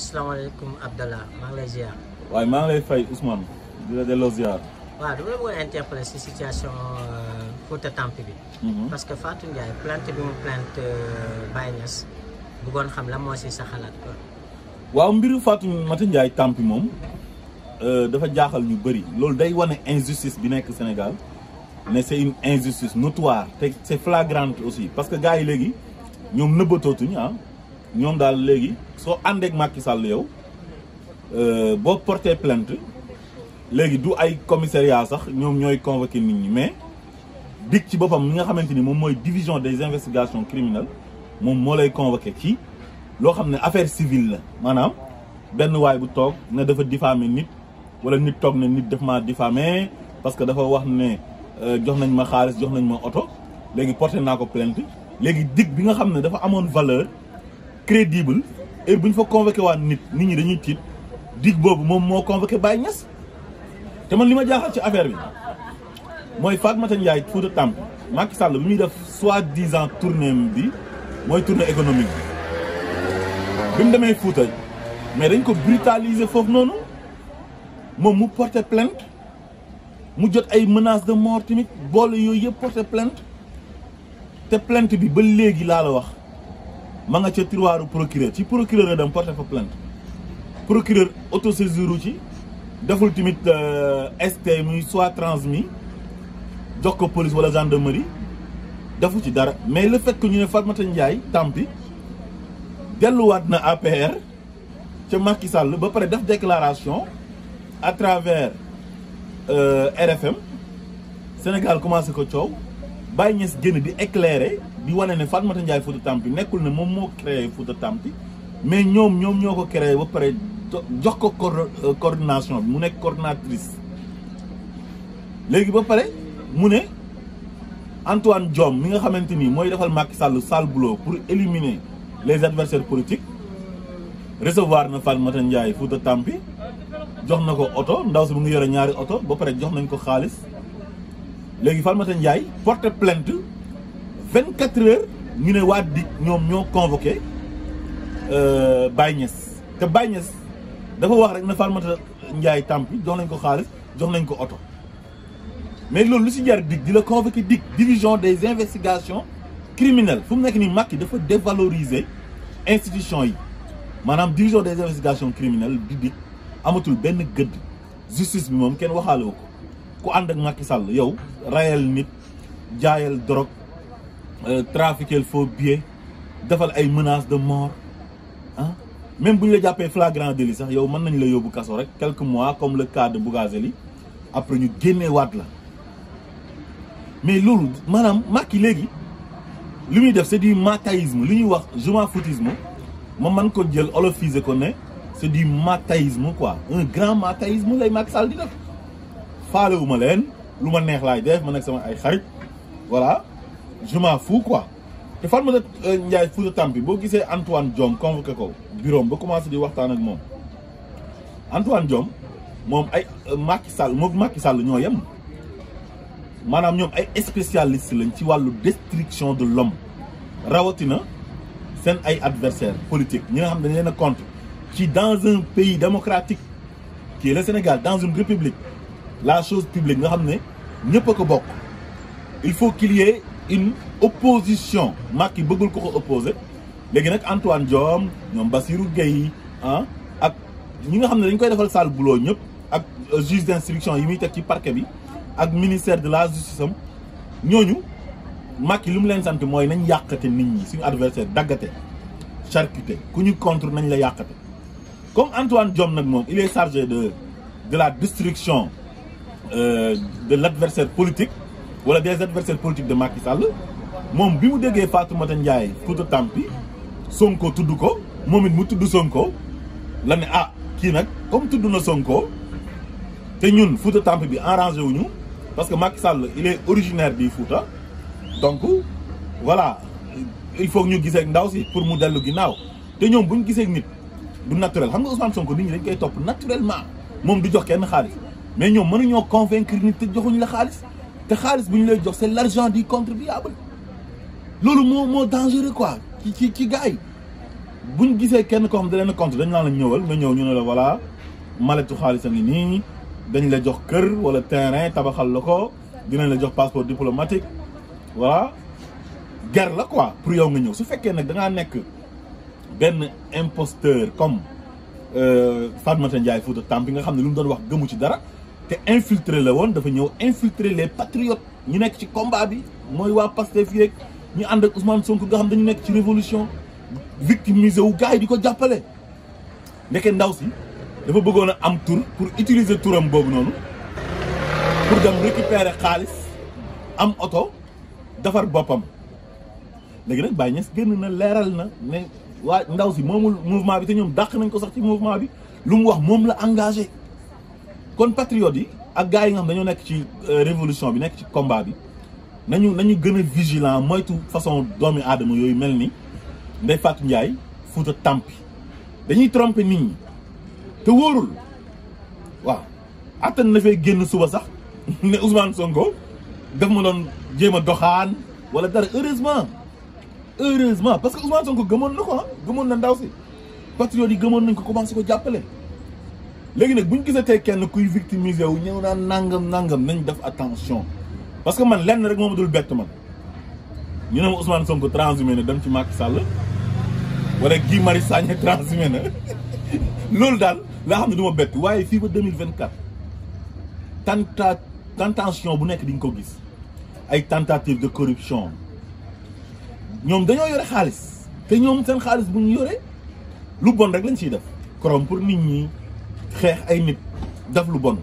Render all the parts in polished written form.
Assalamualaikum Abdallah maa ngi lay ziar. waaye maa ngi lay fay Ousmane di la delloo ziar. waaw dama la bëgg a interpeller si situation Fouta Tampi bi. parce que Fatou Ndiaye plainte bi mu plainte Baye Niass bëggoon xam la moo si sa xalaat quoi. waaw mbiru Fatoumata Ndiaye Tampi moom dafa jaaxal ñu bëri loolu day wane injustice bi nekk Sénégal mais c'est une injustice notoire te c'est flagrante aussi parce que gars yi léegi ñoom nëbbatootuñ ñoom daal léegi soo àndeek Macky Sall yow boo porté plainte léegi du ay commissariat sax ñoom ñooy convoqué nit ñi mais dig ci boppam mi nga xamante ni moom mooy division des investigations criminelles moom moo lay convoqué ci loo xam ne affaire civile la maanaam benn waay bu toog ne dafa diffamé nit wala nit toog ne nit daf maa diffamé parce que dafa wax ne jox nañ ma xaalis jox nañ ma oto léegi porté naa ko plainte léegi dig bi nga xam ne dafa amoon valeur crédible et bu ñu fa convoqué waat nit ñi dañuy tiit dig boobu moom moo convoqué Baye Niass te man li ma jaaxal ci affaire bi mooy Fatoumata Ndiaye Fouta Tampi Macky Sall bi muy def soi-disant tournée bi mooy tournée économique bi mu demee Fouta mais dañ ko brutaliser foofu noonu moom mu porté plainte mu jot ay menaces de mort tamit boole yooyu yëpp porté plainte te plainte bi ba léegi laa la wax ma nga ca tiroiru procureur ci procureur a dem porté fa plainte procureur autosaisir ci deful tamit ST muy soit transmis jox ko police wala gendarmerie defu ci dara mais le fait que ñu ne Fatoumata Ndiaye Tampi delluwaat na APR ca Macky Sall ba pare def déclaration à travers RFM Sénégal commencé ko coow Baye Niass génn di éclairer di wane ne Fatoumata Ndiaye Fouta Tampi nekkul ne moom moo créé Fouta Tampi mais ñoom ñoo ko créé ba pare jox ko coordination bi mu nekk coordinatrice léegi ba pare mu ne Antoine Diome mi nga xamante ni mooy defal Macky Sall sale boulot pour éliminer les adversaires politiques recevoir na Fatoumata Ndiaye Fouta Tampi jox na ko oto ndaw si mu ngi yore ñaari oto ba pare jox nañ ko xaalis léegi Fatoumata Ndiaye porte plainte 24 heures ñu ne waa DIC ñoom ñoo convoqué Baye Niass te Baye Niass dafa wax rek na Fatoumata Ndiaye Tampi jox nañ ko xaalis jox nañ ko oto mais loolu lu si jar DIC di la convoqué DIC division des investigations criminelles fu mu nekk nii Macky dafa dévaloriser institution yi maanaam division des investigations criminelles di DIC amatul benn gëdd justice bi moom kenn waxaale ko ku ànd ak Macky Sall yow rayal nit jaayal drogue trafiquer faux billets defal ay menaces de mort même bu ñu la jàppee flagrant délit sax yow mën nañ la yóbbu kaso rek quelques mois comme le cas de Bougazeli après ñu génnee waat la mais loolu maanaam Macky léegi li muy def c'est du macaïsme li ñuy wax je m'en foutisme ma man ko jël olofisé ko ne c'est du macaïsme quoi un grand macaïsme lay Macky Sall di def faalewuma leen lu ma neex laay def ma nekk sama ay xarit voilà je m'en fous quoi te Fatoumata Ndiaye Fouta Tampi boo gisee Antoine Diome convoqué ko bureau ba commencé di waxtaan ak moom Antoine Diome moom ay Macky Sall moom Macky Sall ñoo yem maanaam ñoom ay spécialiste lañ ci wàllu destruction de l'homme rawatina seen ay adversaires politiques ñi nga xam dañ leen a contre ci dans un pays démocratique qui est le Sénégal dans une république la chose publique nga xam ne ñëpp a ko bokk il faut qu'il y ait une opposition Macky bëggul ko ko opposé léegi nag Antoine Diome ñoom Bassirou Gueye ak ñi nga xam ne dañ koy defal sale boulot ñëpp ak juge d'instruction yi muy teg ci parquet bi ak ministère de la justice am ñooñu Macky li mu leen sant mooy nañ yàqate nit ñi suñu adversaire daggate charcuté ku ñu contre nañ la yàqate comme Antoine Diome nag moom il est chargé de la destruction de l'adversaire politique wala des adversaires politiques de Macky Sall moom bi mu déggee Fatoumata Ndiaye Fouta Tampi Sonko tudd ko moom it mu tudd Sonko la ne kii nag comme tudd na Sonko te ñun Fouta Tampi bi arrangé wuñu parce que Macky Sall il est originaire du Fouta donc voilà il faut ñu gisee ak ndaw si pour mu dellu ginnaaw te ñoom bu ñu gisee ak nit du naturel xam nga Ousmane Sonko nit ñi dañ koy topp naturellement moom du jox kenn xaalis mais ñoom mënuñoo convaincre nit te joxuñu la xaalis te xaalis bu ñu lay jox c'est l'argent du contribuable loolu moo dangereux quoi ci gars yi buñ gisee kenn koo xam da leen a compte dañ naan la ñëwal nga ñëw ñu ne la voilà maletu xaalis a ngi nii dañ la jox kër wala terrain tabaxal la ko dinañ la jox passeport diplomatique voilà guerre la quoi pour yow nga ñëw su fekkee nag da ngaa nekk benn imposteur comme Fatoumata Ndiaye Fouta Tampi nga xam ne lu mu doon wax gëmu ci dara te infiltré la woon dafa ñëw infiltrer les patriotes ñu nekk ci combat bi mooy waa Pastef yeeg ñu ànd ak Ousmane Sonko nga xam dañu nekk ci révolution victimisé wu gars yi di ko jàppale ndeke ndaw si dafa bëggoon a am tur pour utiliser turam boobu noonu pour dem récupérer xaalis am oto defar boppam léegi nag Baye Niass génn na leeral na ne waa ndaw si moomul mouvement bi te ñoom dàq nañ ko sax ci mouvement bi lu mu wax moom la engagé kon patriotes yi ak gars yi nga xam dañoo nekk ci révolution bi nekk ci combat bi nañu gën a vigilant moytu façon doomi aadama yooyu mel ni Ndeye Fatou Ndiaye Fouta Tampi dañuy tromper nit ñi te wóorul waaw attan na fee génn suba sax ne Ousmane Sonko daf ma doon jéem a doxaan wala dara heureusement parce que Ousmane Sonko gëmoon na ko gëmoon na ndaw si patriotes yi gëmoon nañ ko commencé ko jàppale léegi nag bu ñu gisatee kenn kuy victimiser wu ñëw naan nangam nañ def attention parce que man lenn rek moo ma dul bett man ñu ne ma Ousmane Sonko transhumé na dem ci Macky Sall wala Guy Marius Sagna transhumé na loolu daal laa xam ne du ma bett waaye fii ba 2024 tentation bu nekk di nga ko gis ay tentative de corruption ñoom dañoo yore xaalis te ñoom seen xaalis bu ñu yore lu bon rek lañ ciy def corrompre nit ñi xeex ay nit def lu bon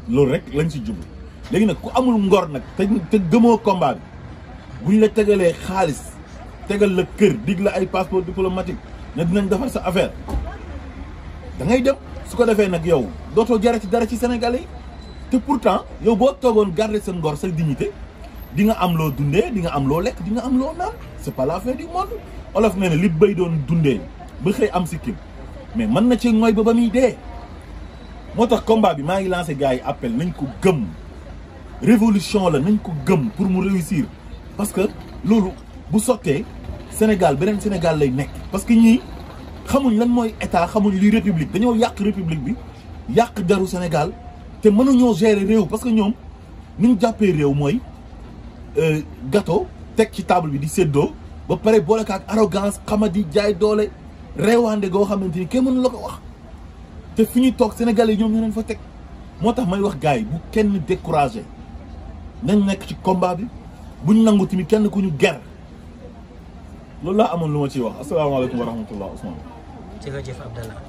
loolu rek lañ ci jublu léegi nag ku amul ngor nag te gëmoo combat bi bu ñu la tegalee xaalis tegal la kër dig la ay passeport diplomatique ne dinañ defar sa affaire da ngay dem su ko defee nag yow dootoo jara ci dara ci Sénégalais yi te pourtant yow boo toogoon garder sa ngor sa dignité di nga am loo dundee di nga am loo lekk di nga am loo naan c'est pas la fin du monde olof nee na li béy doon dundee ba xëy am sikkim mais mën na ci mooy ba muy dee moo tax combat bi maa ngi lancé gars yi appel nañ ko gëm révolution la nañ ko gëm pour mu réussir parce que loolu bu sottee Sénégal beneen Sénégal lay nekk parce que ñii xamuñ lan mooy état xamuñ luy république dañoo yàq république bi yàq deru Sénégal te mënuñoo gérer réew parce que ñoom ni ñu jàppee réew mooy gâteau teg ci table bi di séddoo ba pare boole ko ak arrogance xamadi jaay doole réewande goo xamante ni kenn mënu la ko wax te fi ñuy toog Sénégalais yi ñoom ñu leen fa teg moo tax may wax gars yi bu kenn découragé nañ nekk ci combat bi buñ nangu tamit kenn ku ñu ger loolu laa amoon lu ma ciy wax asalaamaaleykum wa rahmatullah Ousmane. jërëjëf Abdallah.